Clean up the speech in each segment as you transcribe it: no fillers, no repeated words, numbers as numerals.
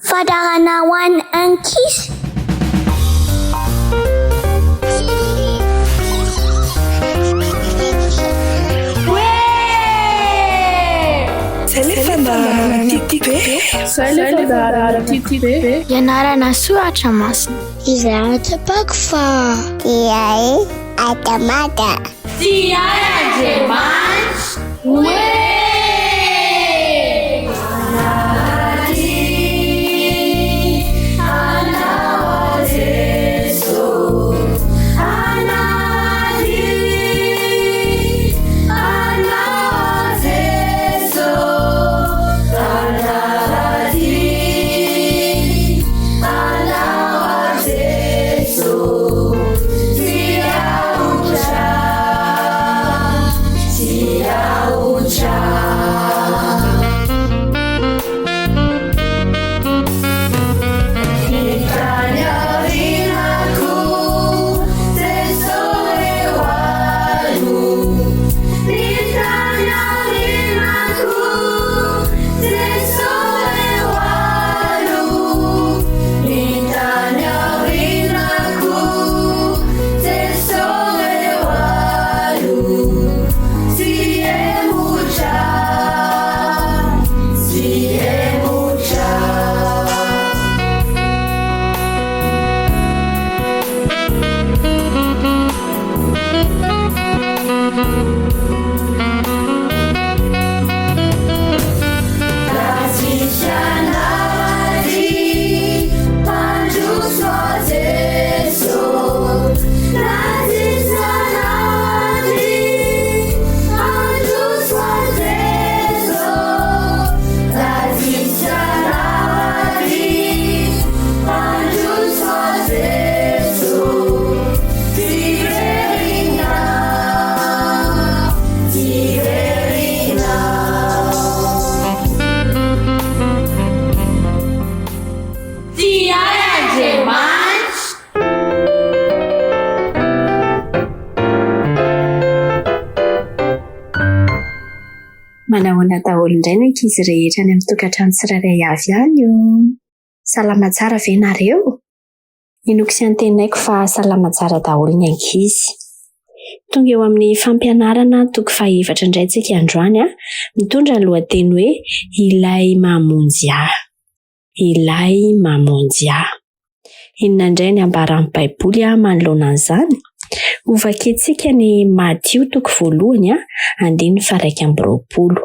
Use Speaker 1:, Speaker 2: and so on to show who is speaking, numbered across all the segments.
Speaker 1: Fadarana ho an'ny ankizy.
Speaker 2: Zay le fandaharana tiako be.
Speaker 3: Zay le fandaharana tiako be.
Speaker 1: Ianarana soratra masina.
Speaker 4: Izay tsapako fa
Speaker 1: Dia e adamada.
Speaker 3: Tia ahy Andriamanitra. Hoe! Tia ahy Andriamanitra.
Speaker 5: Manahoana daholo indray ny ankizy rehetra any amin'ny tokantrano tsirairay avy any o! Salama tsara ve nareo? Inoako sy antenaiko fa salama tsara daholo ny ankizy. Tonga eo amin'ny fampianarana toko fahefatra indray tsika androany, mitondra ny lohateny hoe Ilay mamonjy ahy. Ilay mamonjy ahy. Inona indray ny ambaran'ny Baiboly manoloana an'izany? Hovakintsika ny Matio toko voalohany andininy faha-21.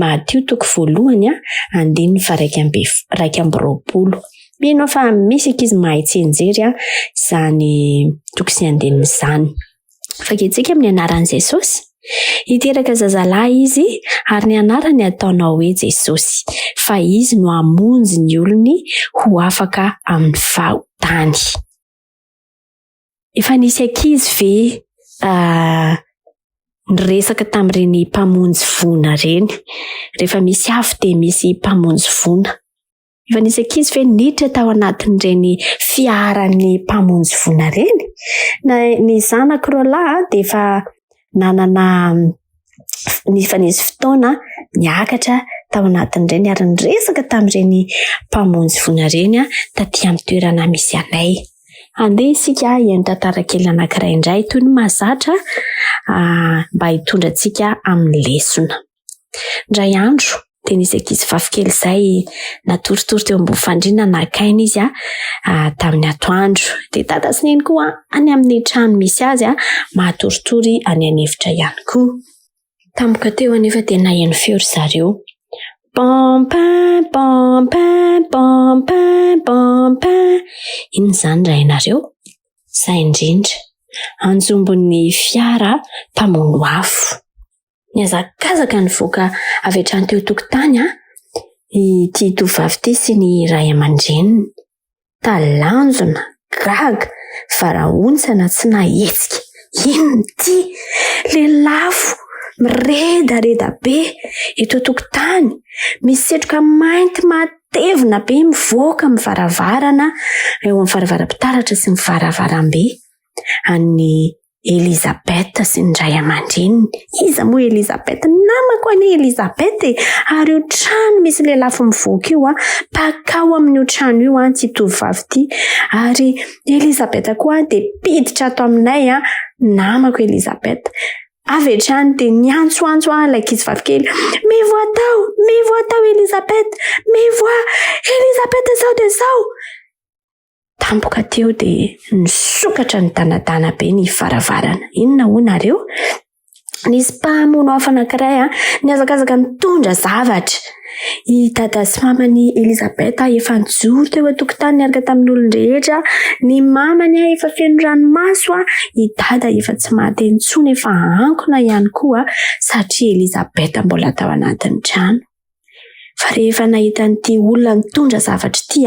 Speaker 5: Matio toko voalohany andininy faha-21. Mino aho fa misy ankizy mahay tsianjery izany toko sy andininy izany. Vakintsika amin'ny anaran'i Jesosy. Hiteraka zazalahy izy ary ny anarany hataonao hoe Jesosy, fa izy no hamonjy ny olony ho afaka amin'ny fahotany. Efa nisy ankizy ve niresaka tamin'ireny mpamonjy voina ireny? Rehefa misy afo dia misy mpamonjy voina. Efa nisy ankizy ve niditra tao anatin'ireny fiaran'ny mpamonjy voina ireny? Na ny zanako roalahy dia efa nanana efa nisy fotoana niakatra tao anatin'ireny ary niresaka tamin'ireny mpamonjy voina ireny taty amin'ny toerana misy anay. Andeha isika hihaino tantara kely anankiray indray toy ny mahazatra mba hitondra antsika amin'ny lesona. Indray andro dia nisy ankizivavy kely izay natoritory teo ambony fandriana naka aina izy tamin'ny atoandro. Dia dada sy neny koa any amin'ny trano misy azy matoritory any an'efitra ihany koa. Tampoka teo anefa dia naheno feo ry zareo. Pampin, pampin, pampin, pampin. Inona izany rainareo? Izay indrindra. Anjombon'ny fiara mpamono afo. Nihazakazaka nivoaka avy hatrany teo an-tokotany ity tovovavy ity sy ny ray aman-dreniny. Talanjona, gaga, varahontsana tsy nahetsika. Inona ity? Lelafo miredareda be eto an-tokotany. Misy setroka mainty matevina be mivoaka amin'ny varavarana, eo amin'ny varavaram-pitaratra sy ny varavarambe an'ny. Elizabeth sy ny ray aman-dreniny. Iza moa Elizabeth? Namako anie Elizabeth e! Ary io trano misy lelafo mivoaka io an, mpakao amin'io trano io an ity tovovavy ity. Ary Elizabeth koa dia mpiditra ato aminay an, namako Elizabeth. Avy hatrany dia niantsoantso aho ilay ankizivavy kely, Mivoaha tao! Mivoaha tao Elizabeth! Mivoaha! Elizabeth izao dia izao! Tampoka teo dia nisokatra nidanadana be ny varavarana. Inona hoy nareo? Nisy mpamono afo anankiray an, nihazakazaka nitondra zavatra. I dada sy maman'i Elizabeth efa nijoro teo an-tokotany niaraka tamin'ny olon-drehetra. Ny mamany efa feno ranomaso, i dada efa tsy mahateny intsony, efa ankona ihany koa satria Elizabeth mbola tao anatin'ny trano. Fa rehefa nahita an'ity olona nitondra zavatra ity,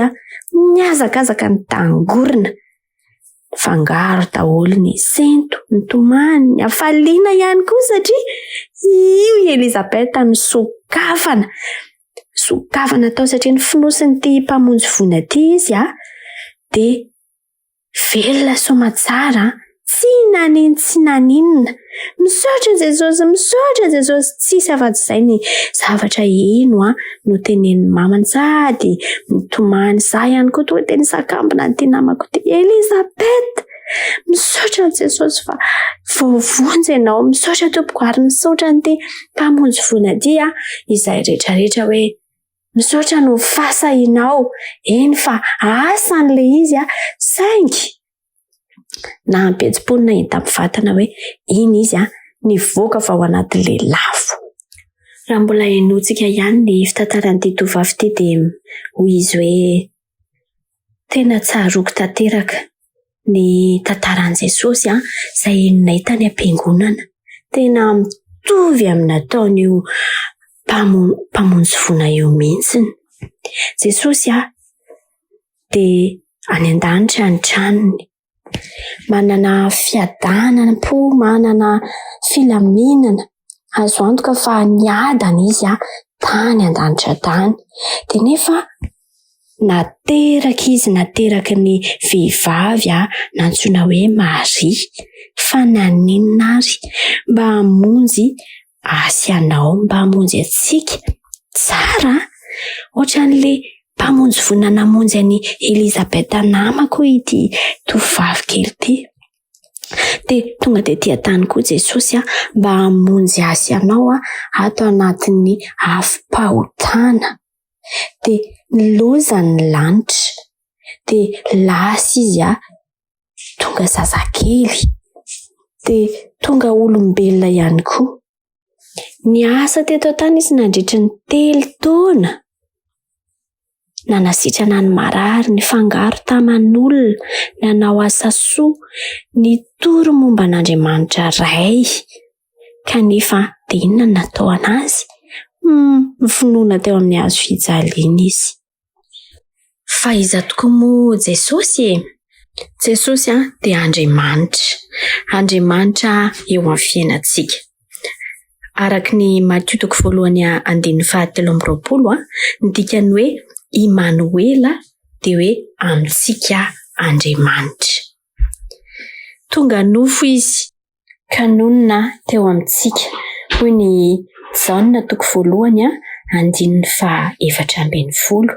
Speaker 5: nihazakazaka nitangorona. Nifangaro daholo ny sento, ny tomany, ny hafaliana ihany koa satria io i Elizabeth nisokafana. Nisokafana tao satria ny fonosin'ity mpamonjy voina ity izy dia velona soamatsara, tsy nanin-tsy naninona. Misaotra Jesosy, misaotra Jesosy, tsisy afa-tsy izay ny zavatra heno an, notenenin'ny mamany sady nitomany. Izaho ihany koa tonga dia nisakambina an'ity namako ity. Elizabeth, misaotra an'i Jesosy fa voavonjy ianao, misaotra tompoko ary misaotra an'ity mpamonjy voina ity an, izay rehetrarehetra hoe misaotra noho ny fahasahianao, eny fa asany ilay izy an, saingy Nahampihetsi-po ny nahita mivantana hoe iny izy nivoaka avy ao anatin'ilay lafo. Raha mbola henointsika ihany ny fitantaran'ity tovovavy ity dia hoy izy hoe, Tena tsaroako tanteraka ny tantaran'i Jesosy izay henonay tany am-piangonana. Tena mitovy amin'ny nataon'io mpamonjy voina io mihitsy. Jesosy dia any an-danitra ny tranony. Manana fiadanam-po, manana filaminana. Azo antoka fa niadana izy tany an-danitra tany. Dia nefa nateraka izy, nateraky ny vehivavy nantsoina hoe Maria. Fa naninona ary? Mba hamonjy ahy sy anao, mba hamonjy antsika. Tsara an! Ohatran'ilay mpamonjy voina namonjy an'i Elizabeth namako ity tovovavy kely ity. Dia tonga tetỳ an-tany koa Jesosy mba hamonjy ahy sy anao ato anatin'ny afom-pahotana. Dia nilaozany ny lanitra. Dia lasa izy tonga zazakely. Dia tonga olombelona ihany koa. Niasa teto an-tany izy nandritry ny telo taona. Nanasitrana ny marary, nifangaro taman'olona, nanao asa soa, nitory momba an'Andriamanitra Ray. Kanefa dia inona no natao an'azy? Nofonoina teo amin'ny hazo fijaliana izy. Fa iza tokoa moa Jesosy e? Jesosy dia Andriamanitra. Andriamanitra eo amin'ny fiainantsika. Araka ny Matio toko voalohany andininy fahatelo amby roapolo, ny dikan'ny hoe Imanoela dia hoe amintsika Andriamanitra. Tonga nofo izy ka nonina teo amintsika, hoy ny Jaona toko voalohany andininy faha 14.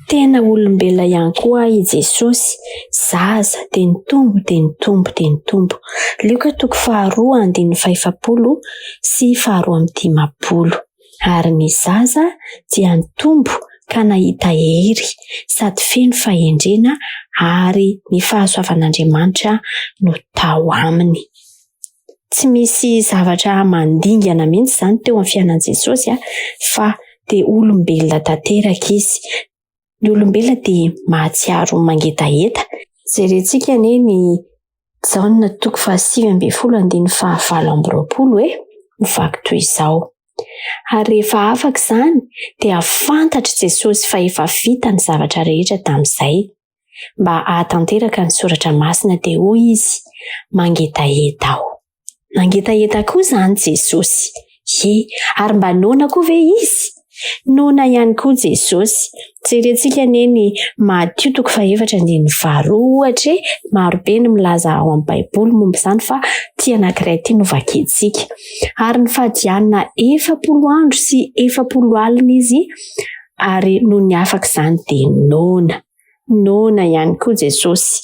Speaker 5: Tena olombelona ihany koa i Jesosy, zaza, dia nitombo dia nitombo dia nitombo. Lioka toko faharoa andininy fahefapolo sy faharoa amby dimampolo. Ary ny zaza dia nitombo ka nahita hery sady feno fahendrena ary ny fahasoavan'Andriamanitra no tao aminy. Tsy misy zavatra mandingana mihitsy izany teo amin'ny fiainan'i Jesosy fa dia olombelona tanteraka izy. Ny olombelona dia mahatsiaro mangetaheta. Jerentsika anie ny Jaona toko fahasivy ambin'ny folo andininy fahavalo amby roapolo e, mivaky toy izao. Ary rehefa afaka izany dia fantatr'i Jesosy fa efa vita ny zavatra rehetra tamin'izay. Mba hahatanteraka ny soratra masina dia hoy izy, mangetaheta aho. Nangetaheta koa izany Jesosy. Ie, ary mba noana koa ve izy? Noana ihany koa Jesosy. Jerentsika anie ny Matio toko fahefatra andininy faharoa ohatra e, maro be ny milaza ao amin'ny Baiboly momba izany fa ity anankiray ity no vakintsika. Ary nifadianina 40 andro sy 40 alina izy ary nony afaka izany dia noana. Noana ihany koa Jesosy.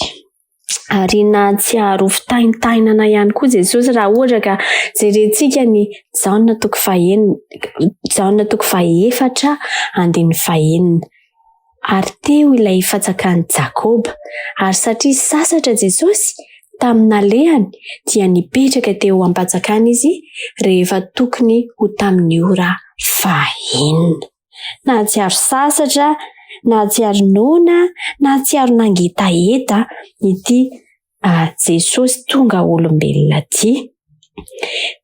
Speaker 5: Ary nahatsiaro fitaintainana ihany koa Jesosy raha ohatra ka jerentsika ny Jaona toko fahenina, Jaona toko fahefatra andininy fahenina. Ary teo ilay fatsakan'i Jakoba. Ary satria sasatra Jesosy tamin'ny nalehany dia nipetraka teo am-patsakana izy rehefa tokony ho tamin'ny ora fahenina. Nahatsiaro sasatra, nahatsiaro noana, nahatsiaro nangetaheta ity Jesosy tonga olombelona ity.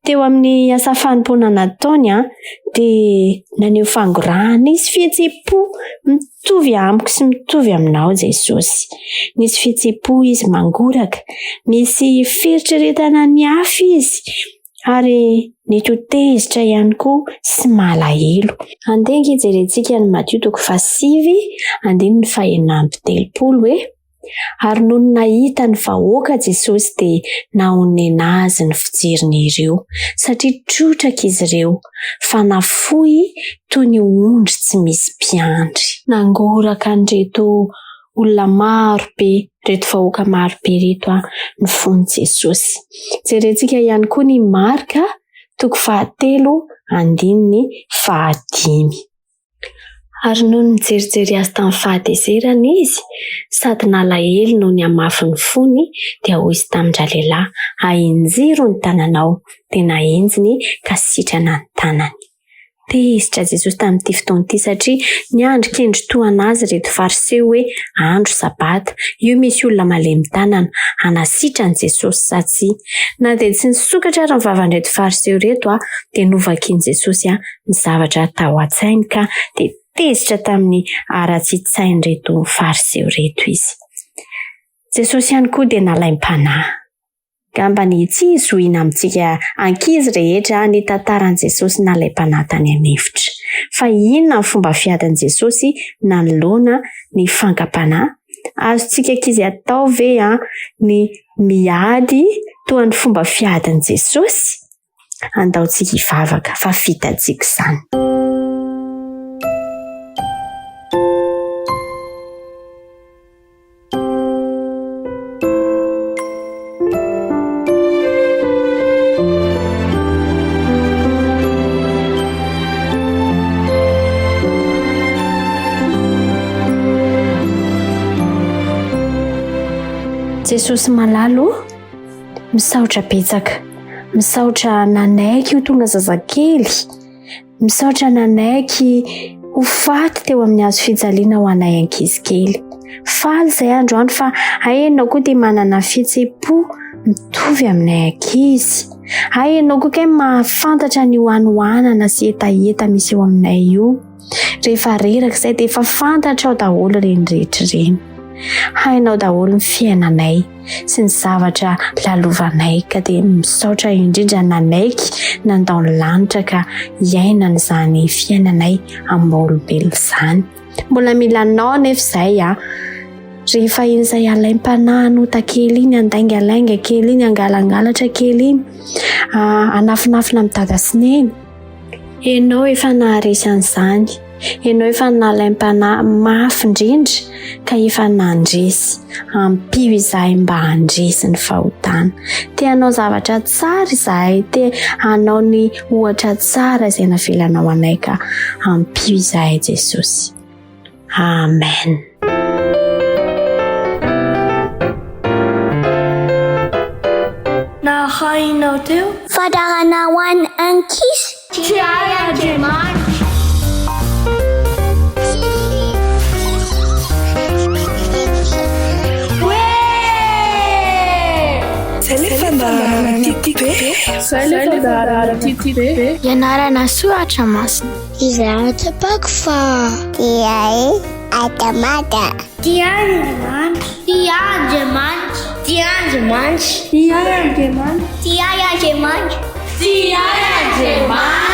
Speaker 5: Teo amin'ny asa fanompoana nataony dia naneho fangorahana izy, fihetseham-po mitovy amiko sy mitovy aminao Jesosy. Nisy fihetseham-po izy mangoraka, misy fieritreretana ny hafa izy ary nety ho tezitra ihany koa sy malahelo. Andeha ange jerentsika ny Matio toko fahasivy andininy fahenina amby telopolo hoe Ary nony nahita ny vahoaka Jesosy dia nahonena azy ny fijeriny ireo, satria trotraka izy ireo, fa nafoy toy ny ondry tsy misy mpiandry. Nangoraka an'ireto olona maro be, ireto vahoaka maro be ireto ny fon'i Jesosy. Jerentsika ihany koa ny Marka toko fahatelo andininy fahadimy. Ary nony nijerijery azy tamin'ny fahatezerana izy, sady nalahelo noho ny hamafin'ny fony, dia hoy izy tamin-dralehilahy, Ahinjiro ny tananao. Dia nahinjiny ka sitrana ny tanany. Tezitra Jesosy tamin'ity fotoana ity satria niandry kendry toa azy ireto Fariseo hoe andro Sabata, io misy olona malemy tanana, hanasitra an'i Jesosy sa tsia. Na dia tsy nisokatra ary ny vavan'ireto Fariseo ireto dia novakian'i Jesosy ny zavatra tao an-tsainy ka dia tezitra tamin'ny haratsian-tsain'ireto Fariseo ireto izy. Jesosy ihany koa dia nalaim-panahy. Angamba ny tsy zohiana amintsika ankizy rehetra ny tantaran'i Jesosy nalaim-panahy tany an'efitra. Fa inona ny fomba fiadin'i Jesosy nanoloana ny fankam-panahy? Azontsika ankizy atao ve ny miady toa ny fomba fiadin'i Jesosy? Andao tsika hivavaka fa vitantsika izany. Jesosy malala o, misaotra betsaka, misaotra nanaiky ho tonga zazakely, Misaotra nanaiky ho faty teo amin'ny hazo fijaliana ho anay ankizy kely. Faly izay androany fa hay ianao koa dia manana fihetseham-po mitovy aminay ankizy. Hay ianao koa kay mahafantatra ny hanoanana sy hetaheta misy eo aminay io. Rehefa reraka izay dia efa fantatrao daholo ireny rehetra ireny. Hainao daholo ny fiainanay. sy ny zavatra lalovanay ka dia misaotra indrindra nanaiky nandao ny lanitra ka hiainana izany fiainanay amin'ny maha olombelona izany. Mbola mila anao anefa izay a. Rehefa iny izay alaim-panahy hanota kely iny, handaingalainga kely iny, hangalangalatra kely iny, hanafinafina amin'i dada sy neny. Ianao efa naharesy an'izany. Ianao efa nalaim-panahy mafy indrindra ka efa nandresy. Ampio izahay mba handresy ny fahotana. Te hanao zavatra tsara izahay, te hanao ny ohatra tsara izay navelanao anay ka ampio izahay Jesosy. Amen.
Speaker 1: Narahinao teo. Fadarana ho an'ny ankizy.
Speaker 3: Tsy hay Andriamanitra.
Speaker 2: Zay le fandaharana tiako be.
Speaker 3: Zay le fandaharana tiako be.
Speaker 1: Ianarana soratra masina. Izaho tsapako fa. Tia ahy Adamada. Tia Andriamanitra. Tia Andriamanitra. Tia Andriamanitra.
Speaker 3: Tia Andriamanitra.
Speaker 1: Tia Andriamanitra.
Speaker 3: Tia Andriamanitra.